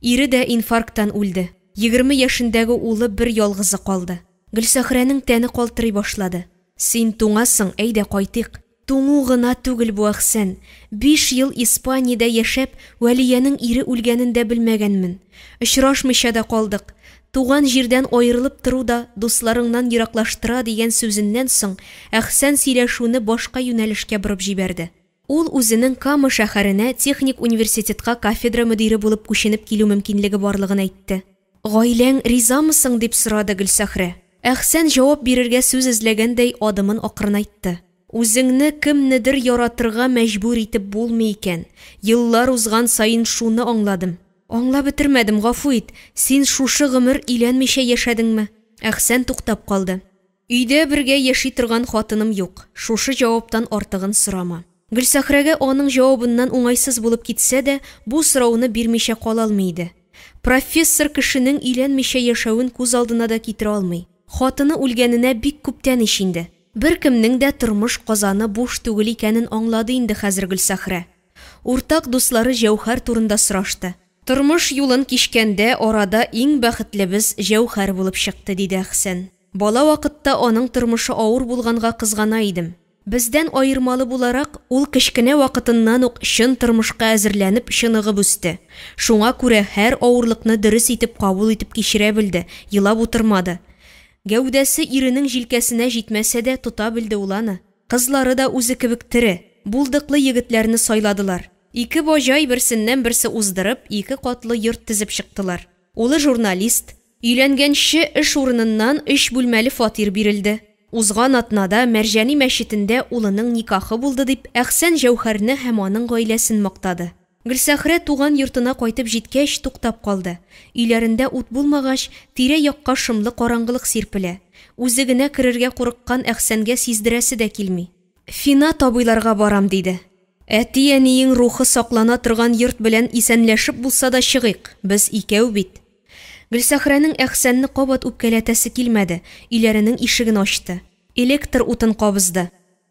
Ире дә инфаркттан үлде. 20 яшендәге улы бер ялгызы калды. Гөлсәхрәнең тәне калтырый башлады. Син туңасың, әйдә кайтыйк. Туңу гына түгел бу, Әхсән. Биш ел Испаниядә яшәп, Вәлиянең ире үлгәнен дә белмәгәнмен. Очрашмыйча да калдык. Туган җирдән аерылып тору да дусларыңнан ераклаштыра дигән сүзеннән соң, Әхсән сөйләшүне башка юнәлешкә борып җибәрде. Ул үзенең Кама шәһәренә техник университетка кафедра мөдире булып күченеп килү мөмкинлеге барлыгын әйтте. Гаиләң ризамы соң? дип сорады Гөлсәхрә. Әхсән җавап бирергә сүз эзләгәндәй адымын акрынайтты. Үзеңне кемнедер яратырга мәҗбүр итеп булмый икән. Еллар узган саен шуны аңладым. Аңлап бетермәдем, гафу ит, син шушы гомер өйләнмичә яшәдеңме? Әхсән туктап калды. Өйдә бергә яши торган хатыным юк, шушы җаваптан артыгын сорама. Гөлсәхрәгә аның җавабыннан уңайсыз булып китсә дә, бу сорауны бирмичә кала алмый иде. Профессор кешенең өйләнмичә яшәвен күз алдына да китерә алмый. Хатыны үлгәненә бик күптән ич инде. Беркемнең дә тормыш казаны буш түгел икәнен аңлады инде хәзер Гөлсәхрә. Уртак дуслары Җәүһәр турында сорашты. Тормыш юлын кичкәндә арада иң бәхетлебез Җәүһәр булып чыкты, диде Әхсән. Бала вакытта аның тормышы авыр булганга кызгана идем. Бездән аермалы буларак, ул кечкенә вакытыннан ук чын тормышка әзерләнеп, чыныгып үсте. Шуңа күрә һәр авырлыкны дөрес итеп кабул итеп кичерә белде, елап утырмады. Гәүдәсе иренең җилкәсенә җитмәсә дә, тота белде ул аны. Кызлары да үзе кебек тере, булдыклы егетләрне сайладылар. Ике баҗай берсеннән-берсе уздырып, ике катлы йорт төзеп чыктылар. Улы журналист. Өйләнгәнче эш урыныннан өч бүлмәле фатир бирелде. Узган атнада Мәрҗани мәчетендә улының никахы булды, дип, Әхсән Җәүһәрне һәм аның гаиләсен мактады. Гөлсәхрә туган йортына кайтып җиткәч, туктап калды. Өйләрендә ут булмагач, тирә-якка шомлы караңгылык сирпелә. Үзе генә керергә курыккан Әхсәнгә сиздерәсе дә килми. Финат абыйларга барам, диде. Әти-әниең рухы саклана торган йорт белән исәнләшеп булса да чыгыйк, без икәү бит. Гөлсәхрәнең Әхсәнне кабат үпкәләтәсе килмәде, өйләренең ишеген ачты. Электр утын кабызды.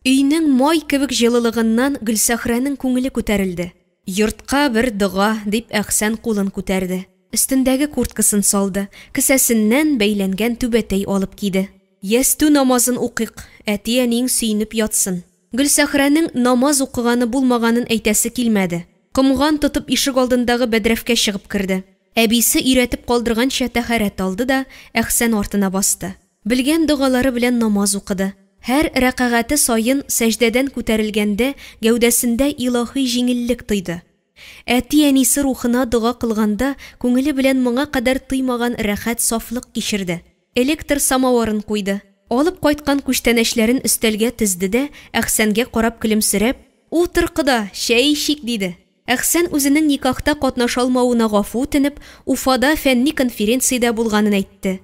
Өйнең май кебек җылылыгыннан Гөлсәхрәнең күңеле күтәрелде. Йортка бер дога, дип Әхсән кулын күтәрде. Өстендәге курткасын салды, кесәсеннән бәйләнгән түбәтәй алып киде. Ястү намазын укыйк, әти-әниең сөенеп ятсын. Гөлсәхрәнең намаз укыганы булмаганын әйтәсе килмәде. Комган тотып ишек алдындагы бәдрәфкә чыгып керде. Әбисе өйрәтеп калдырганча тәһарәт алды да Әхсән артына басты. Белгән догалары белән намаз укыды. Һәр рәкәгате саен сәҗдәдән күтәрелгәндә гәүдәсендә илаһи җиңеллек тойды. Әти-әнисе рухына дога кылганда күңеле белән моңа кадәр тоймаган рәхәт сафлык кичерде. Электр самавырын куйды. Алып кайткан күчтәнәчләрен өстәлгә тезде дә, Әхсәнгә карап көлемсерәп, Утыр, кода, чәй эчик, диде. Әхсән үзенең никахта катнаша алмавына гафу үтенеп, Уфада фәнни конференциядә булганын әйтте.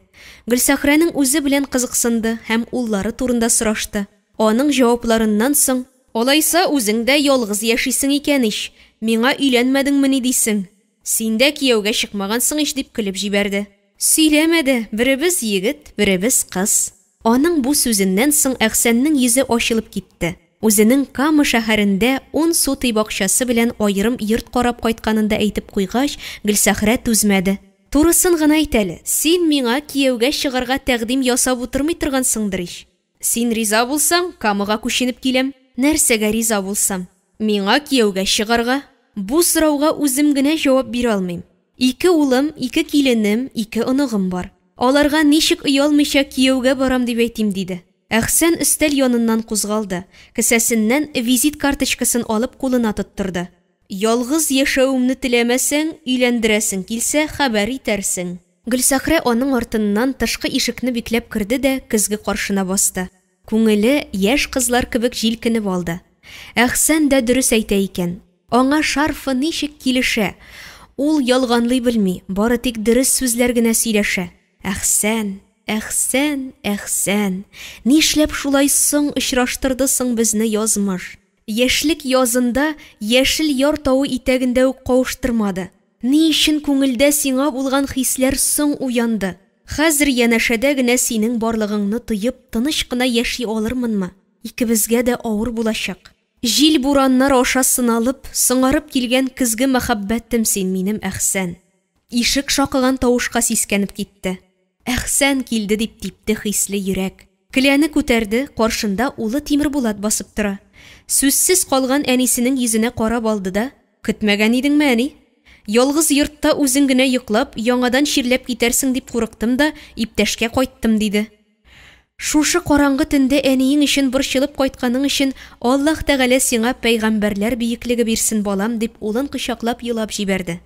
Гөлсәхрәнең үзе белән кызыксынды һәм уллары турында сорашты. Аның җавапларыннан соң. Алайса үзең дә ялгыз яшисең икән ич, миңа өйләнмәдеңмени дисең? Син дә кияүгә чыкмагансың ич, дип көлеп җибәрде. Сөйләмә дә, беребез егет, беребез кыз. Аның бу сүзеннән соң Әхсәннең йөзе ачылып китте. Үзенең Кама шәһәрендә ун сутый бакчасы белән аерым йорт карап кайтканын да әйтеп куйгач, Гөлсәхрә түзмәде. Турысын гына әйт әле, син миңа кияүгә чыгарга тәкъдим ясап утырмый торгансыңдыр ич? Син риза булсаң, Камага күченеп киләм. Нәрсәгә риза булсам? Миңа кияүгә чыгарга? Бу сорауга үзем генә җавап бирә алмыйм. Ике улым, ике киленем, ике оныгым бар. Аларга ничек оялмыйча кияүгә барам дип әйтим, диде. Әхсән өстәл яныннан кузгалды, кесәсеннән визит карточкасын алып кулына тоттырды. Ялгыз яшәвемне теләмәсәң, өйләндерәсең килсә, хәбәр итәрсең. Гөлсәхрә аның артыннан тышкы ишекне бикләп керде дә көзге каршына басты. Күңеле яшь кызлар кебек җилкенеп алды. Әхсән дә дөрес әйтә икән. Аңа шарфы ничек килешә! Ул ялганлый белми, бары тик дөрес сүзләр генә сөйләшә. Әхсән, Әхсән, Әхсән! Нишләп шулай соң очраштырды соң безне язмыш? Яшьлек язында яшел яр тавы итәгендә үк кавыштырмады. Ни өчен күңелдә сиңа булган хисләр соң уянды? Хәзер янәшәдә генә синең барлыгыңны тоеп, тыныч кына яши алырмынмы? Икебезгә дә авыр булачак. Җил-бураннар аша сыналып, соңарып килгән көзге мәхәббәтем син минем, Әхсән. Ишек шакыган тавышка сискәнеп китте. Әхсән килде дип типте хисле йөрәк. Келәне күтәрде, каршында улы Тимербулат басып тора. Сүзсез калган әнисенең йөзенә карап алды да, Көтмәгән идеңме, әни? Ялгыз йортта үзең генә йоклап, яңадан чирләп китәрсең дип курыктым да, иптәшкә кайттым, диде. Шушы караңгы төндә әниең өчен борчылып кайтканың өчен Аллаһ Тәгалә сиңа пәйгамбәрләр биеклеге бирсен, балам, дип улын кочаклап елап җибәрде.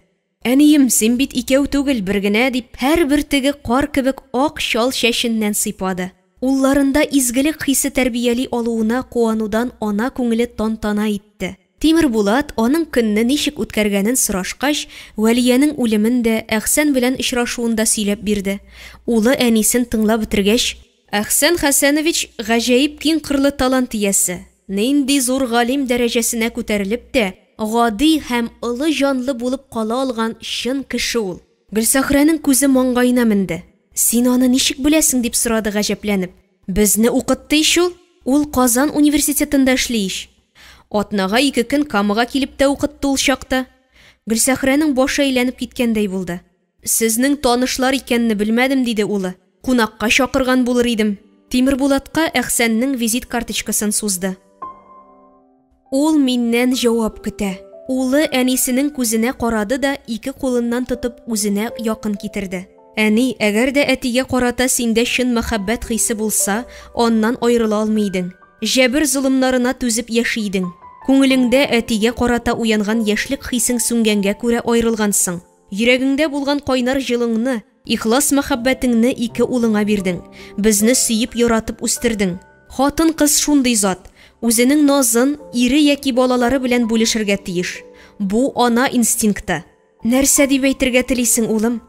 Әнием, син бит икәү түгел, бер генә, дип, һәр бөртеге кар кебек ак чал чәченнән сыйпады. Улларында изгелек хисе тәрбияли алуына куанудан ана күңеле тантана итте. Тимербулат аның көнне ничек үткәргәнен сорашкач, Вәлиянең үлемен дә, Әхсән белән очрашуын да сөйләп бирде. Улы әнисен тыңлап бетергәч. Әхсән Хәсәнович гаҗәеп киң кырлы талант иясе. Нинди зур галим дәрәҗәсенә күтәрелеп тә, гади һәм олы җанлы булып кала алган чын кеше ул. Гөлсәхрәнең күзе маңгаена менде. Син аны ничек беләсең? дип сорады гаҗәпләнеп. Безне укытты ич ул. Ул Казан университетында эшли ич. Атнага ике көн Камага килеп тә укытты ул чакта. Гөлсәхрәнең башы әйләнеп киткәндәй булды. Сезнең танышлар икәнне белмәдем, диде улы. Кунакка чакырган булыр идем. Тимербулатка Әхсәннең визит карточкасын сузды. Ул миннән җавап көтә. Улы әнисенең күзенә карады да ике кулыннан тотып үзенә якын китерде. Әни, әгәр дә әтигә карата синдә чын мәхәббәт хисе булса, аннан аерыла алмый идең. Җәбер-золымнарына түзеп яши идең. Күңелеңдә әтигә карата уянган яшьлек хисең сүнгәнгә күрә аерылгансың. Йөрәгеңдә булган кайнар җылыңны, ихлас мәхәббәтеңне ике улыңа бирдең, безне сөеп-яратып үстердең. Хатын-кыз шундый зат, үзенең назын ире яки балалары белән бүлешергә тиеш. Бу ана инстинкты. Нәрсә дип әйтергә телисең, улым?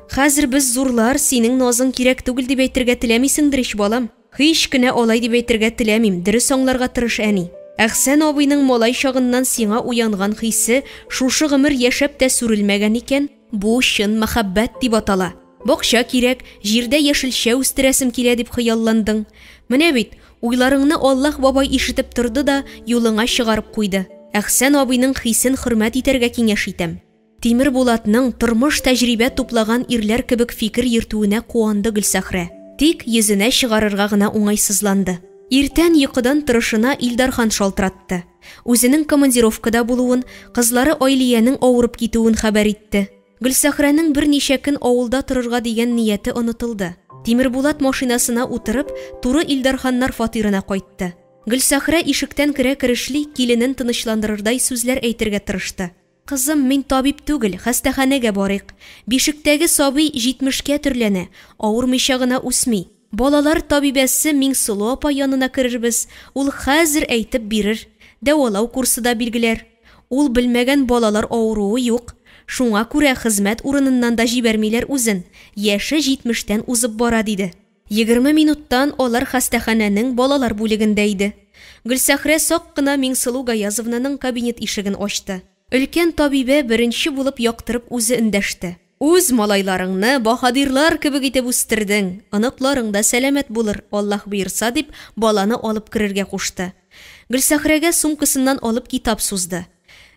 Хәзер без зурлар, синең назың кирәк түгел дип әйтергә теләмисеңдер ич, балам? Һич кенә алай дип әйтергә теләмим, дөрес аңларга тырыш, әни. Әхсән абыйның малай чагыннан сиңа уянган хисе шушы гомер яшәп тә сүрелмәгән икән, бу чын мәхәббәт дип атала. Бакча кирәк, җирдә яшелчә үстерәсем килә дип хыялландың. Менә бит, уйларыңны Аллаһ бабай ишетеп торды да юлыңа чыгарып куйды. Әхсән абыйның хисен хөрмәт итәргә киңәш итәм. Тимербулатның тормыш тәҗрибә туплаган ирләр кебек фикер йөртүенә куанды Гөлсәхрә. Тик йөзенә чыгарырга гына уңайсызланды. Иртән йокыдан торышына Илдархан шалтыратты. Үзенең командировкада булуын, кызлары Айлиянең авырып китүен хәбәр итте. Гөлсәхрәнең берничә көн авылда торырга дигән нияте онытылды. Тимербулат машинасына утырып, туры Илдарханнар фатирына кайтты. Гөлсәхрә ишектән керә-керешли киленен тынычландырырдай сүзләр әйтергә тырышты. Кызым, мин табиб түгел, хастаханәгә барыйк. Бишектәге сабый җитмешкә төрләнә, авырмыйча гына үсми. Балалар табибәсе Миңсылу апа янына керербез, ул хәзер әйтеп бирер, дәвалау курсы да билгеләр. Ул белмәгән балалар авыруы юк. Шуңа күрә хезмәт урыныннан да җибәрмиләр үзен, яше җитмештән узып бара, диде. 20 минуттан алар хастаханәнең балалар бүлегендә иде. Гөлсәхрә сак кына Миңсылу Гаязовнаның кабинет ишеген ачты. Өлкән табибә беренче булып яктырып үзе эндәште. Үз малайларыңны баһадирлар кебек итеп үстердең, оныкларың да сәламәт булыр, Аллаһ боерса, дип, баланы алып керергә кушты. Гөлсәхрәгә сумкасыннан алып китап сузды.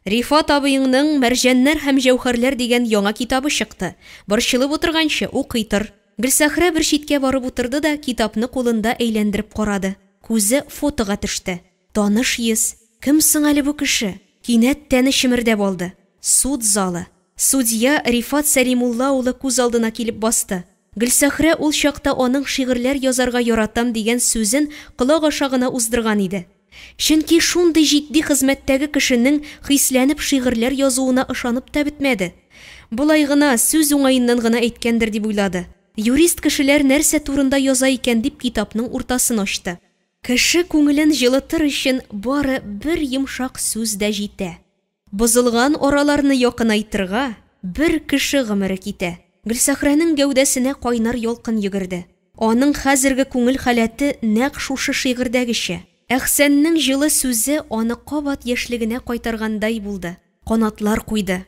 Рифат абыеңның Мәрҗәннәр һәм җәүһәрләр дигән яңа китабы чыкты. Борчылып утырганчы, укый тор. Гөлсәхрә бер читкә барып утырды да китапны кулында әйләндереп карады. Күзе фотога төште. Таныш йөз. Кем соң әле бу кеше? Кинәт тәне чемердәп алды. Суд залы. Судья Рифат Сәлимулла улы күз алдына килеп басты. Гөлсәхрә ул чакта аның шигырьләр язарга яратам дигән сүзен колак аша гына уздырган иде. Чөнки шундый җитди хезмәттәге кешенең хисләнеп шигырьләр язуына ышанып та бетмәде. Болай гына, сүз уңаеннан гына әйткәндер дип уйлады. Юрист кешеләр нәрсә турында яза икән дип китапның уртасын ачты. Кеше күңелен җылытыр өчен бары бер йомшак сүз дә җитә. Бозылган араларны якынайтырга бер кеше гомере китә. Гөлсәхрәнең гәүдәсенә кайнар ялкын йөгерде. Аның хәзерге күңел халәте нәкъ шушы шигырьдәгечә. Әхсәннең җылы сүзе аны кабат яшьлегенә кайтаргандай булды, канатлар куйды.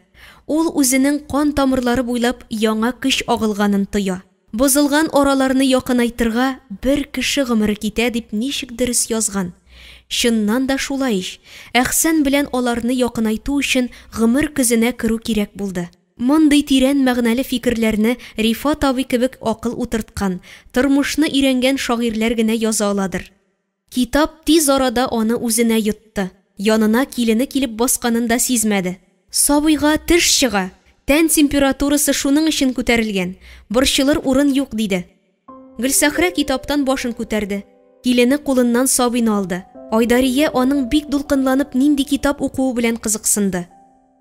Ул үзенең кан тамырлары буйлап яңа көч агылганын тоя. Бозылган араларны якынайтырга бер кеше гомере китә дип ничек дөрес язган. Чыннан да шулай ич. Әхсән белән аларны якынайту өчен гомер көзенә керү кирәк булды. Мондый тирән мәгънәле фикерләрне Рифат абый кебек акыл утырткан, тормышны өйрәнгән шагыйрьләр генә яза аладыр. Китап тиз арада аны үзенә йотты. Янына килене килеп басканын да сизмәде. Сабыйга теш чыга, тән температурасы шуның өчен күтәрелгән, борчылыр урын юк, диде. Гөлсәхрә китаптан башын күтәрде. Килене кулыннан сабыйны алды. Айдария аның бик дулкынланып нинди китап укуы белән кызыксынды.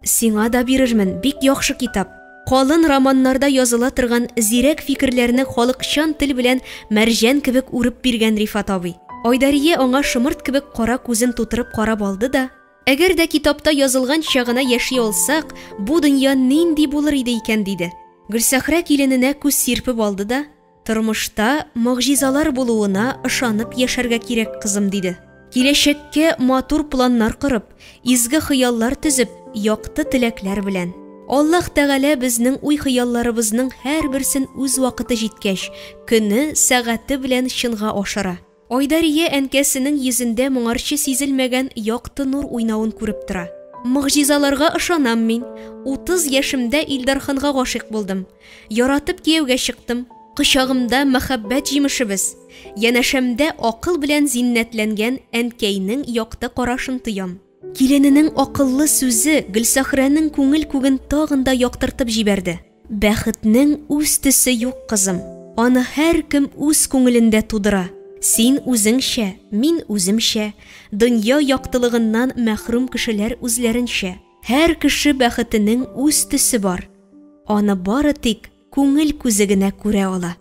Сиңа да бирермен, бик яхшы китап. Калын романнарда языла торган зирәк фикерләрне халыкчан тел белән мәрҗән кебек үреп биргән Рифат абый. Айдария аңа шомырт кебек кара күзен тутырып карап алды да, Әгәр дә китапта язылганча гына яши алсак, бу дөнья нинди булыр иде икән, диде. Гөлсәхрә килененә күз сирпеп алды да, Тормышта могҗизалар булуына ышанып яшәргә кирәк, кызым, диде. Киләчәккә матур планнар корып, изге хыяллар төзеп, якты теләкләр белән. Аллаһ Тәгалә безнең уй-хыялларыбызның һәрберсен үз вакыты җиткәч, көне, сәгате белән чынга ашыра. Айдария әнкәсенең йөзендә моңарчы сизелмәгән якты нур уйнавын күреп тора. Могҗизаларга ышанам мин. 30 яшемдә Илдарханга гашыйк булдым. Яратып кияүгә чыктым. Кочагымда мәхәббәт җимешебез. Янәшәмдә акыл белән зиннәтләнгән әнкәйнең якты карашын тоям. Килененең акыллы сүзе Гөлсәхрәнең күңел күген тагын да яктыртып җибәрде. Бәхетнең үз төсе юк, кызым. Аны һәркем үз күңелендә тудыра. Син үзеңчә, мин үземчә, дөнья яктылыгыннан мәхрүм кешеләр үзләренчә. Һәр кеше бәхетенең үз төсе бар. Аны бары тик күңел күзе генә күрә ала.